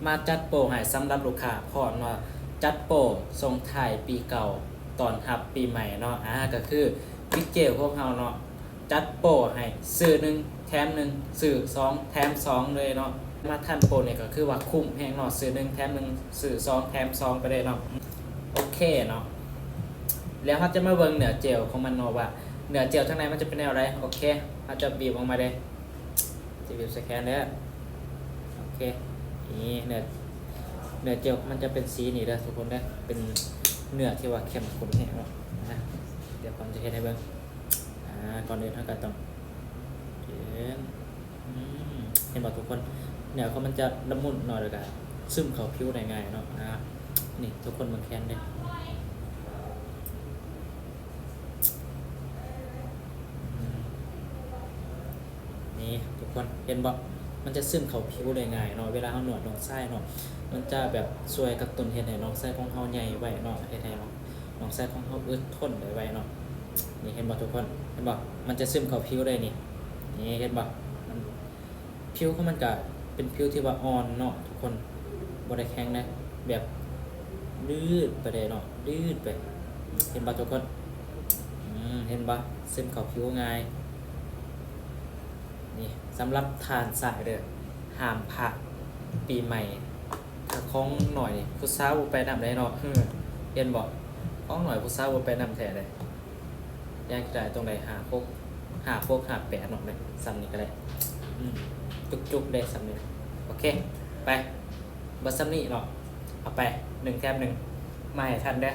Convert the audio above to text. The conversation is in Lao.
ມາຈັດໂປໃຫ້ສຳລັບລູກຄ້າພ້ອມເນາະ, ຈັດໂປສົ່ງທ້າຍປີເກົ່າ ຕ້ອນຮັບປີໃໝ່ເນາະ. ອາ ກໍຄືວິກເຈວຂອງເຮົາເນາະ ຈັດໂປໃຫ້ຊື້ໜຶ່ງແຖມໜຶ່ງ ຊື້ສອງແຖມສອງເລີຍເນາະ. ມາທັນໂປນີ້ກໍຄືວ່າຄຸ້ມແຮງເນາະ, ຊື້ໜຶ່ງແຖມໜຶ່ງ ຊື້ສອງແຖມສອງໄປເລີຍເນາະ. ໂອເຄເນາະ, ແລ້ວເຮົາຈະມາເບິ່ງເນື້ອເຈວຂອງມັນເນາະ ວ່າເນື້ອເຈວທາງໃນມັນຈະເປັນແນວໃດ. ໂອເຄ ເຮົາຈະບີບອອກມາເດ້. ຈະບີບໃສ່ແຂນເດີ. ໂອເຄ ນີ້ເນື້ອ ເນື້ອເຈວມັນຈະເປັນສີນີ້ເດີທຸກຄົນເດີ, ເປັນເນື້ອທີ່ວ່າເຂັ້ມຂຸ້ນແຮງເນາະ. ນະ ດຽວຂ້ອຍຈະເຮັດໃຫ້ເບິ່ງ. ອາ ກ່ອນອື່ນເຮົາກໍຕ້ອງເຫັນ ອືມ ເຫັນບໍ່ທຸກຄົນ? ເນື້ອຂອງມັນຈະລະມຸນເນາະ ແລ້ວກໍຊຶມເຂົ້າຜິວໄດ້ງ່າຍເນາະ. ອາ ນີ້ທຸກຄົນເບິ່ງແຂນເດ້. ນີ້ທຸກຄົນເຫັນບໍ່? ມັນຈະຊຶມເຂົ້າຜິວໄດ້ງ່າຍເນາະ. ເວລາເຮົານວດນ້ອງຊາຍເນາະ ມັນຈະແບບຊ່ວຍກະຕຸ້ນເຮັດໃຫ້ນ້ອງຊາຍຂອງເຮົາໃຫຍ່ໄວເນາະ, ເຮັດໃຫ້ນ້ອງຊາຍຂອງເຮົາອຶດທົນໄດ້ໄວເນາະ. ນີ້ເຫັນບໍ່ທຸກຄົນ? ເຫັນບໍ່? ມັນຈະຊຶມເຂົ້າຜິວໄດ້ນີ້. ນີ້ເຫັນບໍ່? ມັນ ຜິວຂອງມັນກະເປັນຜິວທີ່ວ່າອ່ອນເນາະທຸກຄົນ, ບໍ່ໄດ້ແຂງເດ້, ແບບຍືດໄປເດ້ເນາະ, ຍືດໄປ. ເຫັນບໍ່ທຸກຄົນ? ອືມ ເຫັນບໍ່? ຊຶມເຂົ້າຜິວງ່າຍ. ນີ້ສຳລັບທ່ານຊາຍເດີ, ຫ້າມພາດປີໃໝ່. ຖ້າຂອງໜ້ອຍນີ້ຜູ້ສາວບໍ່ໄປນຳເດ້ເນາະ. ເຫັນບໍ່? ຂອງໜ້ອຍຜູ້ສາວບໍ່ໄປນຳແທ້ເດ້. ຢາກໄດ້ຕົງໃດ ຫ້າຫົກ ຫ້າຫົກ ຫ້າແປດເນາະ, ສ່ຳນີ້ກໍໄດ້. ອືມ ຈຸກໆ ໄດ້ສ່ຳນີ້. ໂອເຄ ໄປ ເບິດສ່ຳນີ້ເນາະ. ເອົາໄປ ໜຶ່ງແຖມໜຶ່ງ ມາໃຫ້ທັນເດີ.